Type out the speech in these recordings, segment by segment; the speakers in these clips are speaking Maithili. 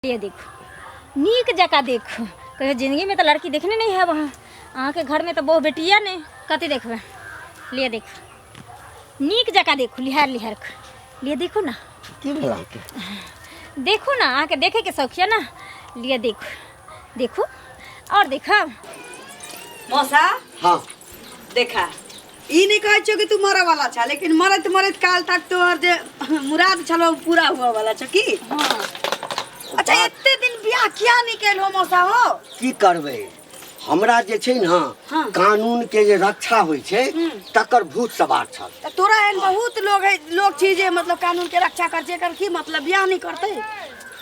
ये देखो नीक जकाँ देखो, कहियो जिंदगीमे तऽ लड़की देखने नहि हैब अहाँ। अहाँके घरमे तऽ बहु बेटिया नहि। कथी देखबै? लिए देखो, नीक जकाँ देखू, लिहार लिहार कऽ लिए देखू ने। की भेल अहाँके? देखू ने, अहाँके देखैके शौक यऽ ने। लिए देखू, देखू आओर देखब। मौसा। हाँ। देखा, ई नहीं कहै छियौ कि तू मरे वाला छ, लेकिन मरैत मरैत काल तक तोहर जे मुराद छलो उ पूरा हुआ वाला छ की? हाँ। अच्छा, एते दिन बियाह किया नहीं कैल हो मौसा हो? की करबै, हमरा जे छै ने हाँ। कानून के जे रक्षा होइ छै तकर भूत सवार छल। त तोरा एहन बहुत लोग है, लोग छी जे मतलब कानून के रक्षा कर छै, एकर की मतलब बियाह नहीं करतै?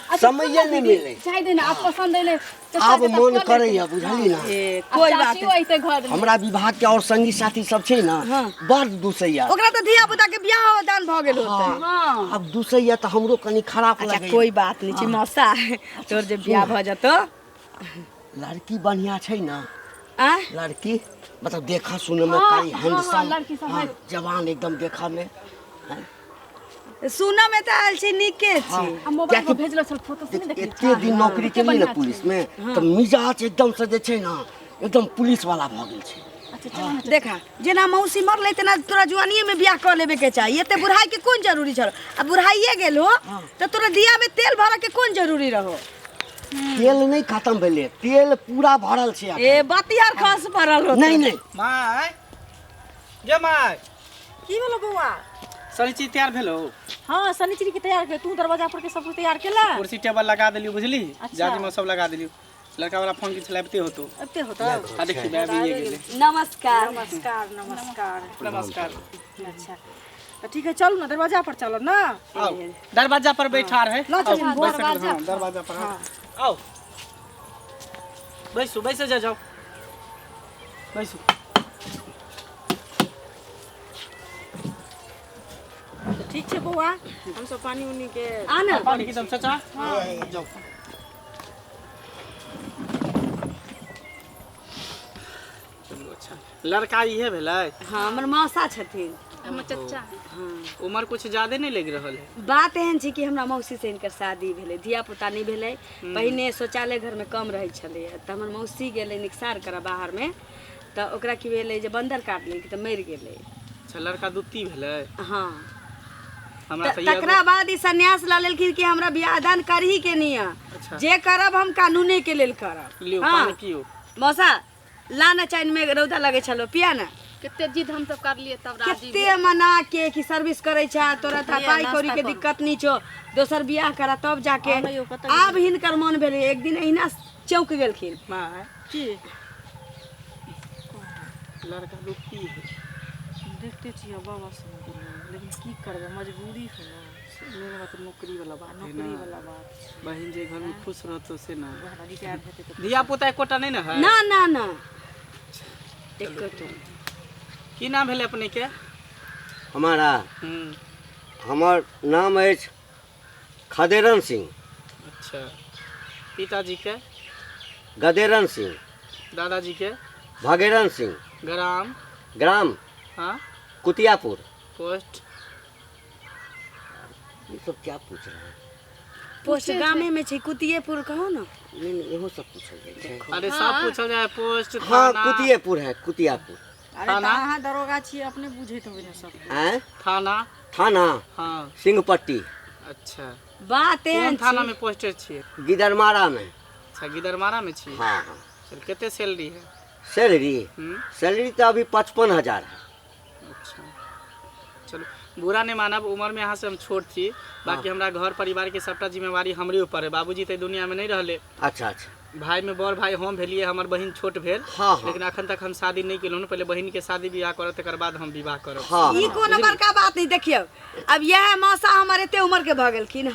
समये नहि मिलै। चाहे दे ना, आप पसंद अइले तो आब चाचा मन कऽ करैया, बुझली ना? ए, कोई बात चाचियो अइते घर में। हमरा विभाग के और संगी साथी सब छै ना, हाँ। बड़ दुसैया। ओकरा तऽ धिया पुता के बियाह दान भऽ गेल होतै। हाँ। आब दुसैया तऽ हमरो कनी खराब अच्छा, लगैया। कोई बात नहीं छै मौसा, तोर जे बियाह भऽ जेतौ। लड़की बढ़िया छै ना? आ लड़की मतलब देखा सुने में हाँ, कनी हाँ, हैंडसम। हाँ, लड़की सब हाँ, है। जवान एकदम देखा में। सुनऽ में तऽ आयल छै नीके छै। आ मोबाइल पर भेजलो छल फोटो से नहीं देखली? एते दिन नौकरी कते केलियै ने बढ़िआँ पुलिस में, तऽ मिजाज एकदम से जे छै ना एकदम पुलिस वाला भऽ गेल छै। अच्छा चल ना। देखा, जेना मौसी मरलै तेना तोरा जुआनिए में बियाह कऽ लेबे के चाही। एते बुढ़ाई के कोन जरूरी छल? आ बुढ़ाइए गेल हो तऽ तोरा दिया में तेल भरऽ के कोन जरूरी रहो? तेल नहि खत्म भेलै, तेल पूरा भरल छै अखन। ए, बतियार खस पड़ल हो। नहीं नहीं। माय गे माय। की भेलो बौआ? सारी चीज तैयार भेलो? हाँ, शनिचरी के तैयार के तू दरवाजा पर के सब कुछ तैयार केला? कुर्सी टेबल लगा देलियो, बुझली? अच्छा। जाजिम सब लगा देलियो। लड़का वाला फोन की छलाबते होतो। अबते होतो। आ देखी मैं भी ये गेले। नमस्कार। नमस्कार नमस्कार। नमस्कार। अच्छा तो ठीक है, चलू ना दरवाजा पर चलो ना। आओ दरवाजा पर बैठा रहे। ला चलिए, आओ, बैठ सकते हो, दरवाजा हाँ, दरवाजा पर। हाँ। आओ बैसू, बैसे जा, जाओ बैसू। ठीक छै बौआ, हम सब पानी उनी के आ ना। पानी की दम चाचा जाओ। चलू, अच्छा लड़का इहे भेलै? हाँ, हमर मौसा छथिन। हमर चचा। उम्र कुछ ज्यादे नहीं लग रहल है। बात एहन छै कि हमरा मौसी से हिनकर शादी भेलै, धिया पुता नहि भेलै। पहिने शौचालय घरमे कम रहै छलैए, तऽ हमर मौसी गेलै निकसार करऽ बाहरमे, तऽ ओकरा की भेलै जे बन्दर काटि लेलकै तऽ मरि गेलै। अच्छा, लड़का दुत्ती भेलै? हाँ। हमरा तऽ तकरा बाद ई सन्यास लऽ लेलखिन कि हमरा बियाह दान करही के नहीं है। अच्छा। जे करब हम कानूने के लेल करब। लियो। हाँ। पानी पियो। मौसा, ला ना, चाइन में रौदा लगे छलो, पिया ना। कते जिद हम सब करलिए तब राजी। कते मना के कि सर्विस करे छै तोरा, त पाई कौड़ी के दिक्कत नहीं छो, दोसर बियाह करा, तब जाके आब हिनकर मन भेलै। एक दिन अहिना चौक गेलखिन। माय। की? लड़का दुत्ती है। देखते छियै बाबा सुन, लेकिन की करबै, मजबूरी है ना। मेन बात नौकरी वाला बात है। नौकरी ना वाला बात। बहिन जे घर में खुश रहतो से ना। रिटायर हेतै तऽ। धिया पुता एकोटा नहीं ना है? ना ना ना, एको। की नाम भेलै अपने के? हमारा? हम्म। हमर नाम अछि खदेरन सिंह। अच्छा, पिताजी के? गदेरन सिंह। दादाजी के? भगेरन सिंह। ग्राम? ग्राम? हाँ। कुतियापुर। पोस्ट? ये सब क्या पूछ रहे हैं? पोस्ट गामे में छै, कुतियेपुर कहू ना। नहीं नहीं, इहो सब पूछल जाइ छै। अरे सब पूछल जाए, पोस्ट, हाँ। थाना। कुतियेपुर है, कुतियापुर। अरे तऽ थाना? अहाँ दरोगा छियै, अपने बुझैत होबै ने सब। आँय? थाना। थाना? हाँ। सिंहपट्टी। अच्छा। बात कोन एहन थाना में पोस्टेड छियै? गिदरमारा में। अच्छा, गिदरमारा में छियै। हाँ हाँ। चल, कते सैलरी है? सैलरी? हम्म। सैलरी तो अभी 55,000 है। अच्छा चलो, बुरा नहीं मानब, उम्र में यहाँ से हम छोट थी, बाकी हमरा घर परिवार के सबटा जिम्मेवारी हमरे ऊपर है। बाबूजी तो दुनिया में नहीं रहले। अच्छा अच्छा। भाई में बड़ भाई हम भेलिए, हमर बहिन छोट भेल। हाँ हाँ। लेकिन अखन तक हम शादी नहीं केलहुँ। पहले बहिन के शादी विवाह करब, तकर बाद हम विवाह करब। हाँ। ई कोनो बड़का बात नहीं। देखियौ, अब यह मौसा हमर एते उम्र के भऽ गेलखिन,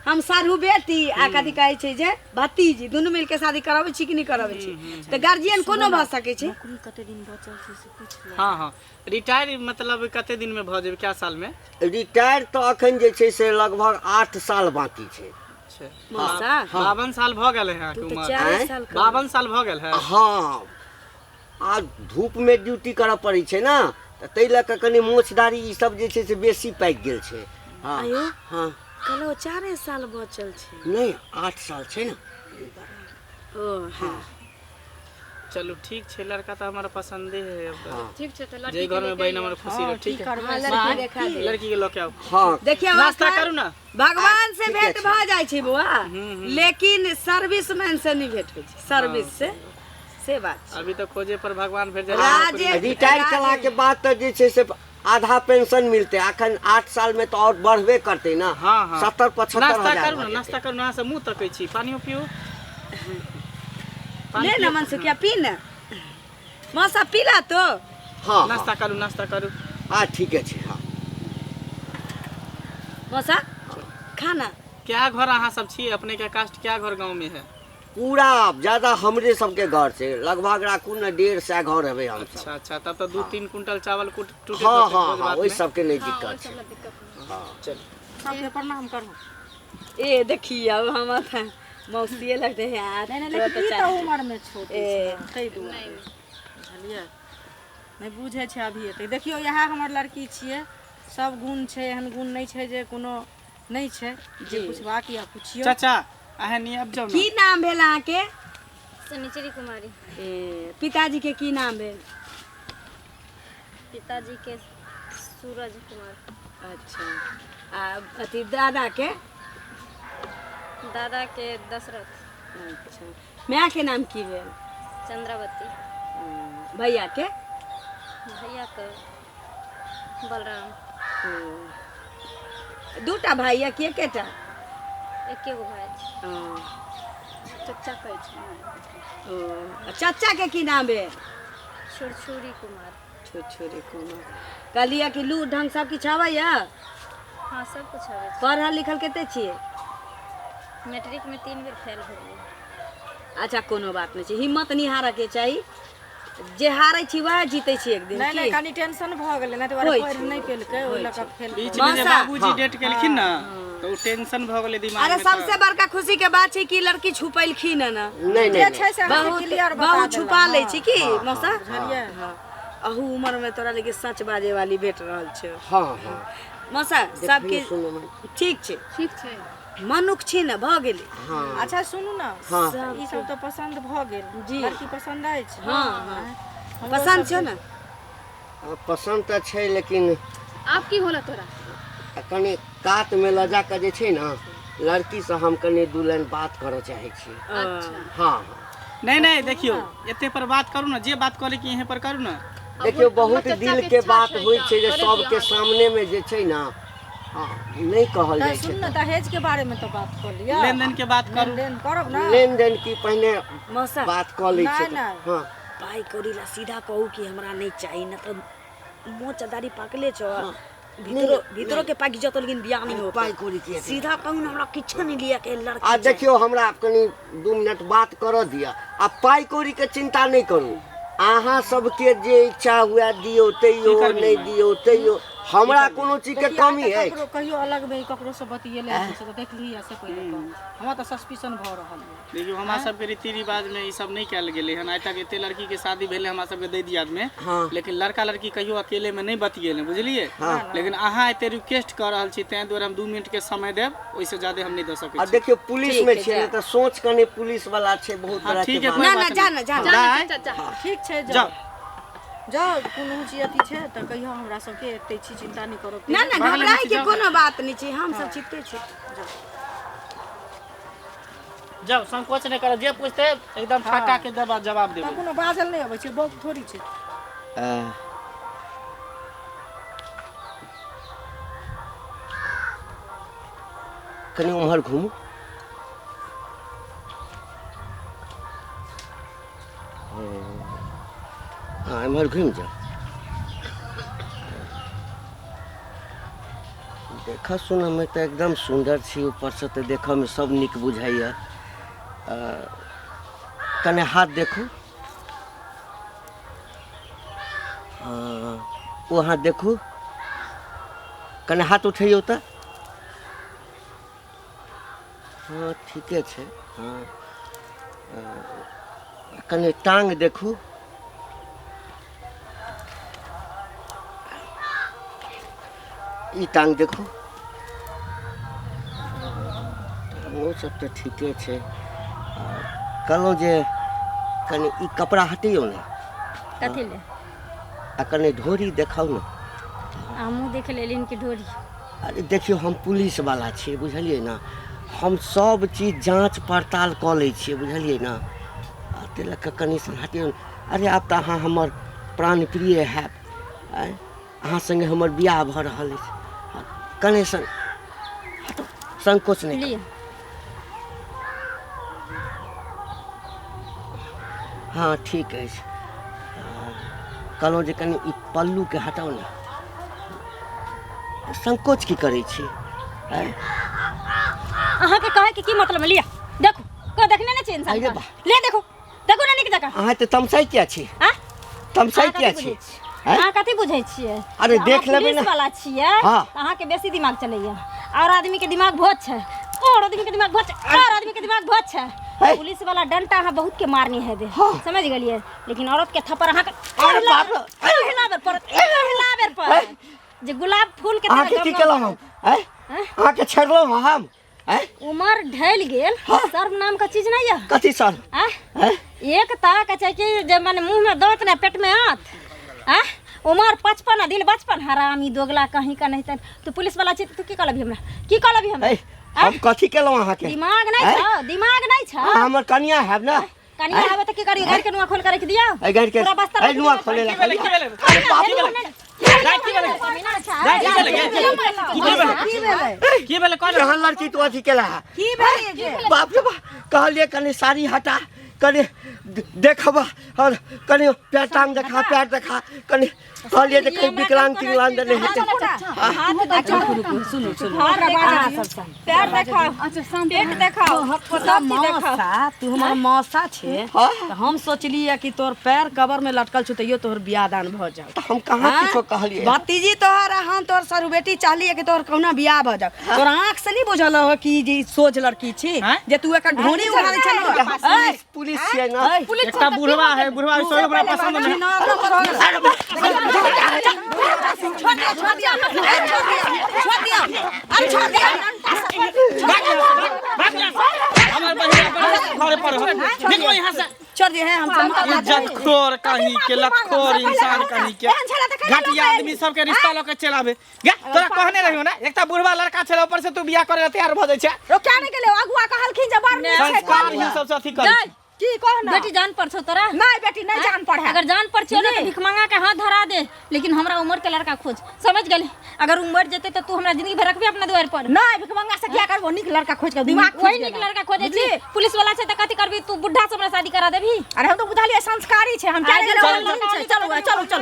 हम साढ़ू बेटी आ कथी कहै छै जे भतीजी दुनू मिलके शादी कराबै छी कि नहि कराबै छी? तऽ गार्जियन कोनो भऽ सकै छै। नौकरी कते दिन बचल छै से पूछि ले। हाँ हाँ, रिटायर मतलब कते दिन में भऽ जेबै, क्या साल में? रिटायर तऽ अखन जे छै से लगभग 8 साल बाकी छै। अच्छा। मौसा। 52 साल भऽ गेल है अहाँके तू तऽ उम्र? 4 आँय? साल के। 52 साल भऽ गेल है। हाँ, आ धूपमे ड्यूटी करऽ पड़ै छै ने, तऽ ताहि लऽ कऽ कनि मोछ दाढ़ी ई सब जे छै से बेसी पाकि गेल छै। हाँ। आँय यौ। हाँ। कहलहुँ 4 साल बचल छै। नहि, 8 साल छै ने। ओ हँ। चलू, ठीक छै, लड़का तऽ हमरा पसंदे है अब। ठीक छै तऽ जे लड़की घर में बहन हमर खुशी रह, ठीक है। हँ, लड़की देखा दे। लड़की के लऽ के आउ। हँ। देखियौ, नाश्ता एखन करू ना। भगवान से ठीके भेंट छै। भऽ जाइ छै बौआ, लेकिन सर्विस मैन से नहि भेंट होइ छै, सर्विस से, से बात छै। अभी तऽ खोजे पर भगवान भेट जाए। राजे रिटायर केलाके बाद तऽ जे छै से आधा पेंशन मिलतै। अखन 8 साल में तऽ आओर बढ़बे करतै ने। हँ। 70 75 नाश्ता हजार करू भऽ ना। जेतै। नाश्ता करू ना, अहाँ से मुँह तकै छी। पानियो पियू। ले ना मनसुखिया, पी ना मौसा, पीला तो। हँ। नाश्ता करू, नाश्ता करू। हँ, ठीके छै, हँ। मौसा, खाना। क्या घर अहाँ सब छियै? अपने के कास्ट क्या घर गाँव में है? पूरा ज्यादा हमरे सबके घर छै, लगभग राखू ने 150 घर हेबै हमसब। अच्छा, तब तऽ 2-3 कुंटल चावल कुट टूटे। हँ, ओहि सबके नहि दिक्कत छै। चलू। सबके प्रणाम करू। ए देखिए, अब हम अपन मौसिए लगते हैं यार। नहि नहि, तोरा लेकिन ई तऽ तऽ उमरमे छोट ए। छै ने, ताहि दुआरे बुझलियै नहि बुझै छै अभी एते। देखियौ, इएह हमर लड़की छियै, सब गुण छै, एहन गुण नहि छै जे कोनो नहि छै जे पुछबाक या पुछियौ। चाचा, अहाँ नहीं आबि जाउ की ने। नाम भेल अहाँके? शनिचरी कुमारी। ए, पिताजी के की नाम भेल? पिताजी के सूरज कुमार। अच्छा, आ अथी दादा के? दादा के दशरथ। अच्छा, माय के नाम की भेल? चंद्रावती। भैया के? भैया के बलराम। ओ, दूटा भाई या कि एकेटा? एके गो भाई छै। ओ। चचा कहै छै। ओ, आ चाचा के की नाम भेल? छुरछुरी कुमार। छुरछुरी कुमार। कहलियै कि लू ढंग सब किछु आबैया? हाँ, सब कुछ आबै छै। पढ़ल लिखल कते छियै? मैट्रिक में 3 बेर फेल भेलियै। अच्छा, कोनो बात नहि छै, हिम्मत नहि हारऽके चाही। जे हारै छी वएह जीतै छी एक दिन। नहि नहि। की कनि टेंशन भऽ गेलै ने, दुआरे होइ पढ़ि छै, नहि पेलकै, ओहि लऽ कऽ फेल। बीच में जे मौसा। बाबूजी डेट केलखिन ने, तऽ ओ टेंशन भऽ गेलै दिमाग अरे में। सबसे बड़का खुशी के बात छै कि लड़की छुपेलखिन है ना। नहि जे नहि। छै से अहाँके बहुत क्लियर बता बहुत देलक। छुपा लै छी की मौसा? बुझलियै। हाँ, अहू उम्र में तोरा लेकिन सच बाजे वाली भेट रहल छै। हँ हँ मौसा, सबके सुनू। ठीक छै। ठीक छै। मनुख छी ने, भऽ गेलै। हँ। अच्छा, सुनू ने। हँ। ई सब तऽ पसन्द भऽ गेल। जी। लड़की पसन्द अछि? हँ हँ हमरो पसन्द सबके- छौ ने? पसन्द तऽ छै, लेकिन आब की होला तोरा? कनि कातमे लऽ जा कऽ जे छै ने, लड़कीसँ हम कनि दू लाइन बात करऽ चाहै छी। अच्छा। हँ हँ नहीं नहीं, देखियौ, एते पर बात करू ने, जे बात करे कि यहीं पर करू ने। देखियौ, बहुत हमर दिल चाचाके के इच्छा बात छै होइ तऽ छै जे करे दिअ सबके अहाँके। सामनेमे जे छै ने, हँ, नहि कहल तऽ जाइ छै। सुन ने, दहेज के बारे में तऽ बात कऽ लिअ। लेन देन के बात करू। लेनदेन करब ने। लेनदेन की पहिने मौसा। बात कऽ लै छै। नहि, नहि। हँ। पाइ कौड़ी ला सीधा कहू कि हमरा नहि चाही, न तऽ मोच दाढ़ी पाकले छौ, भीतरो भीतरो के पाकि जतौ, लेकिन बियाह नहीं होतौ। पाइ कौड़ी के सीधा कहू ने, हमरा किछो नहीं लिया के लड़की आ चाही। देखियौ, हमरा कनि 2 मिनट बात करऽ दिअ। आ पाइ कौड़ीके चिन्ता नहि करू। अहाँ सबके जे इच्छा हुए दियौ, तैयो की करबी नहि माय? दियौ तैयो हमरा कोनो चीजके देखिए, आइ कमी तक अछि? ककरो कहियो अलग में ककरो से बतियेले से तऽ देखली से पहिले कह। हमरा तऽ सस्पिशन भऽ रहल यऽ। देखियौ, हमरा सबके रीति रिवाज में ई सब नहीं कयल गेलै हन आइ तक। एते लड़की के शादी भेलै हमरा सबके दै दियाद में, लेकिन लड़का लड़की कहियो अकेले में नहीं बतियेले, बुझलियै? लेकिन अहाँ एते रिक्वेस्ट कऽ रहल छी, ताहि दुआरे हम 2 मिनट के समय देब, ओहिसँ ज्यादा हम नहीं दऽ सकै आ छी। देखियौ, पुलिस मे छियै ने, तऽ सोच कनि पुलिस वाला छै बहुत हाँ, तरह के ठीक है, बात। कोई ना ना, बात जा नहीं। ना, जा ना। दाय, चाचा। ठीक छै। जाओ। जाउ जाउ, कोनो चीज अथी छै तऽ कहियो हमरा सबके, एते छी, चिंता नहि करब। ना ना, बगलमे घबराए छी, के जाउ। कोनो बात नहीं छै, हम सब चिते छी। जाओ, संकोच नहीं करब, जे पूछते एकदम ठका के दबा जवाब तऽ देबै। कोनो बाजल नहि अबै छै, बहुत थोड़ी छै। कनि उम्हर घुमू। हँ, एम्हर घुमि जाउ। देखऽ सुनऽमे तऽ एकदम सुन्दर छी, ऊपरसँ तऽ देखऽमे सब नीक बुझाइए। कने हाथ देखू। हँ, ओ हाथ देखू। कने हाथ उठैयौ तऽ। हँ, ठीके छै। हँ, कने टाङ्ग देखू। ई टाङ्ग देखू। ओ सब तऽ ठीके छै। कहलहुँ जे कनि ई कपड़ा हटैयौ ने। कथी ले? आ कनि ढोरी देखाउ ने। हमहूँ देख लेलियन कि ढोरी। अरे देखियौ, हम पुलिसवला छियै, बुझलियै ने? हम सब चीज जाँच पड़ताल कऽ लै छियै, बुझलियै ने? आ ताहि लऽ कऽ कनि सन हटियौ ने। अरे आब तऽ अहाँ हमर प्राणप्रिय हैब। आँय, अहाँ सङ्गे हमर बियाह भऽ रहल अछि। कने सन हटू, संकोच नहि। लिअ। हँ, ठीक अछि। कहलहुँ जे कनि ई पल्लूके हटाउ ने। संकोच की करै छी? आँय? अहाँके कहै के की मतलब? लिअ, देखू को देखने नहि छी इंसान। अरे बा। ले, देखू, देखू ने नीक जकाँ। अहाँ तऽ तमसाइ किया छी? आँ? तमसाइ अहाँ किया कथी छी? बुझै छी? आँय? अहाँ कथी बुझै छियै? अरे अहाँ देख लेबै ने। पुलिस वाला छियै। हाँ। तऽ अहाँके बेसी दिमाग चलैया, और आदमी के दिमाग बहुत छै, और आदमी के दिमाग बहुत छै, और आदमी के दिमाग बहुत छै। है। पुलिस वाला डंटा अहाँ बहुत के मारनी हेबे। हाँ। समझ गेलियै? लेकिन औरत के थप्पड़ अहाँके अरे बाप रे। पहिला बेर पड़त, पहिला बेर पड़त जे गुलाब फूल के अहाँके तरह की गम केलहुँ हम? आँय? अहाँके छेड़लहुँ हम? आँय? उमर ढल गेल। हाँ। शर्म नाम का चीज नहीं है। कथी सर? आँ? आँय? एक ताक छै कि जे मने मुँह में दांत ने पेट में आंत। आँ? उमर 55 आ दिल बचपन, हरामी दोगला कहीं का नहीं। तू पुलिस वाला छी, तू की कहलबी हमरा? की कहलबी हमरा? ऐ, हम कथी केलहुँ अहाँके? दिमाग नहीं आँय? छौ, दिमाग नहीं छौ। अहाँ हमर कनिया हैब ने? कनिया आबे तऽ की करियो? घर के नुआ खोल के रख दियो। ऐ घर के पूरा बस्तर ऐ रख नुआ दियौ। खोले ला। की भेलै, की भेलै? अरे बाप की रे। भेलै? दाइ, की भेलै? दाइ, की भेलै? की भेलै? की भेलै? कहू ने। केहन लड़की तू अथी केला है? की भेलै जे? बाप रे बाप, कहलिए कनि साड़ी हटा, कनि देखबा, और कनि पैर टांग देखा, पैर देखा, कनि कहलिए जे कहीं विकलांग तिकलांग नहि हेतै। रुकू, सुनू सुनू। पैर देखाओ, पेट देखाओ, सब चीज देखाओ। मौसा, तू हमर मौसा छे। हाँ। तऽ हम सोचलियै कि तोहर पैर कबर में लटकल छौ, तैयो तोहर बियाह दान भऽ जाउ। तऽ हम कहाँ किछो कहलिए? भतीजी तोहर आ हम तोहर सरू बेटी चाहलियै कि तोहर कहुना बियाह भऽ जाउ। तोहर आँख से नहीं बुझल हो कि जे ई सोझ लड़की छी? आँय? जे तू एकर ढोनी उघारै छल। पुलिस, पुलिस छियै ने। एकटा बुढ़वा है, बुढ़वा सेहो हमरा पसंद नहि। छोड़ दिया, छोड़ दिया, छोड़ दिया, छोड़ दिया, अरे छोड़ दिया। भाग यहाँ से। हमर बहिन घरे पर हो। निकलो यहाँ से। छोड़ दिया है हम सब। इज्जतखोर कहीं के, लतखोर इंसान कहीं के, घटिया आदमी सबके रिश्ता लऽ के चलि आबे। गे, तोरा कहने रहियो ने, एकटा बुढ़वा लड़का छलै, ऊपर से तू बियाह करे ला तैयार भऽ जाइ छै। रोक्या नहीं गेलै, अगुआ कहलखिन जे बड़ नीक छै। संस्कार ही सबसे अथी करै छै। की कह ना। बेटी, जान पर छौ तोरा? नहीं बेटी, नहीं जान पर है। अगर जान पर छौ ने, तऽ भिख मंगा के हाथ धरा दे, लेकिन हमरा उम्र के लड़का खोज, समझ गेली? अगर उम्र जेतै तऽ तू हमरा जिंदगी भर रखबी अपना दुआर पर? नहीं, भिख मंगा से क्या करबो? नीक लड़का खोज के, दिमाग वही नीक लड़का खोजे छी। पुलिस वाला छै तऽ कथी करबी? तू बुढ़ा से हमरा शादी करा देबही? अरे हम तो बुझलियै संस्कारी छै, हम क्या चल, चलू चलू चलू चलू।